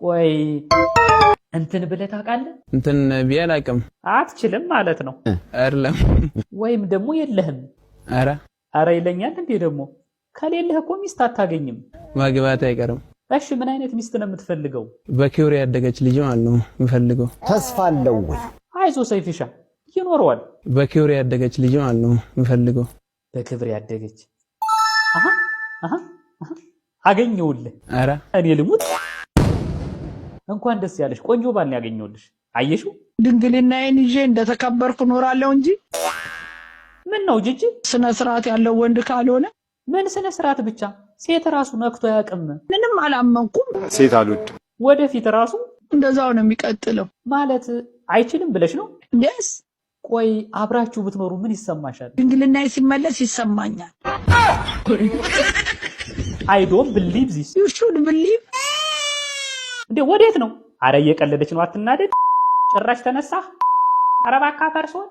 ቆይ፣ እንትን ብለህ ታውቃለህ? እንትን ብዬ አላውቅም። አትችልም ማለት ነው። አይደለም። ወይም ደግሞ የለህም። ኧረ። አረ ይለኛል እንዴ ደግሞ። ከሌለህ እኮ ሚስት አታገኝም። ማግባት አይቀርም። እሺ፣ ምን አይነት ሚስት ነው የምትፈልገው? በክብር ያደገች ልጅ ማለት ነው የምፈልገው። ተስፋ አለው ወይ? አይዞ ሰይፍሻ፣ ይኖረዋል። በክብር ያደገች ልጅ ማለት ነው የምፈልገው። በክብር ያደገች፣ አሃ አሃ አሃ፣ አገኘሁልህ። ኧረ። እኔ ልሙት። እንኳን ደስ ያለሽ። ቆንጆ ባል ነው ያገኘሁልሽ። አየሽው? ድንግልናዬን ይዤ እንደተከበርኩ እኖራለሁ እንጂ ምን ነው ጅጅ? ስነ ስርዓት ያለው ወንድ ካልሆነ። ምን ስነ ስርዓት ብቻ፣ ሴት ራሱ ነክቶ አያውቅም። ምንም አላመንኩም። ሴት አልወድም። ወደፊት ራሱ እንደዛው ነው የሚቀጥለው። ማለት አይችልም ብለሽ ነው? Yes. ቆይ፣ አብራችሁ ብትኖሩ ምን ይሰማሻል? ድንግልናዬ ሲመለስ ይሰማኛል። I don't believe this. You should believe. እንዴ፣ ወዴት ነው? አረ እየቀለደች ነው፣ አትናደድ። ጭራሽ ተነሳ። ኧረ እባክህ አፈርሶን።